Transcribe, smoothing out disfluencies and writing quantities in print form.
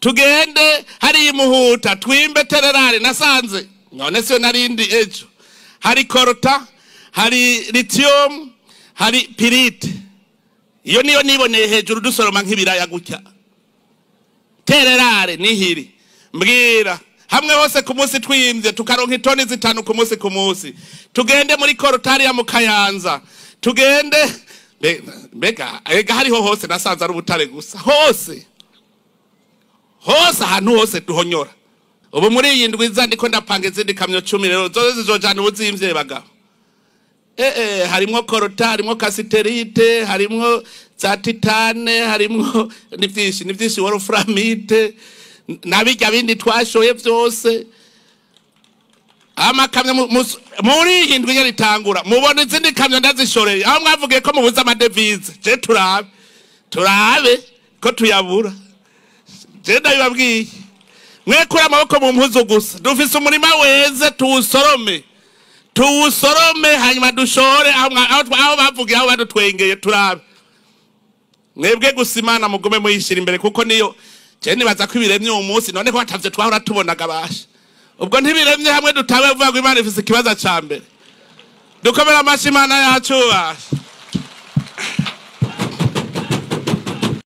Tugende hari imuhuta twimbe terre rare. Nasanze none siyo narindi ejo, hari coltan, hari lithium, hari pyrite. Iyo niyo niboneye hejuru dusoroma nk'ibiraya gutya. Terre rare nihiri mbwira hamwe hose ku munsi twimbye tukaronka itoni 5 ku munsi ku munsi. Tugende muri coltan ya mu Kayanza, tugende mbega ega hariho hose nasanze ari ubutare gusa, hose hose, ahantu hose duhonyora. Ubu muri iyi ndwi iza ndiko ndapanga izindi kamyo 10 rero, zozo zizojana ubuzimvye bagabo. Harimwo coltan, harimwo cassitérite, harimwo za titane, harimwo ni vyinshi, ni vyinshi, wolframite nabijya bindi twashoye vyose. Amakamyo muri iyi ndwi nyene itangura mubona izindi kamyo ndazishoreye. Aho mwavugiye ko mubuze amadevize, je turabe, turabe ko tuyabura. Je ndabibabwiye, mwekure amaboko mu mpuzu gusa. Dufise umurima weze, tuwusorome, tuwusorome, hanyuma dushore aho bavugiye, aho badutwengeye, turabe. Mwebwe gusa Imana mugume muyishira imbere, kuko niyo je nibaza ko ibiremye uwo munsi. None ko batavye twahora tubonaga basha, ubwo ntibiremye hamwe dutabe vuga ngo Imana ifise ikibazo ca mbere. Dukomera amashi Imana yacu basha.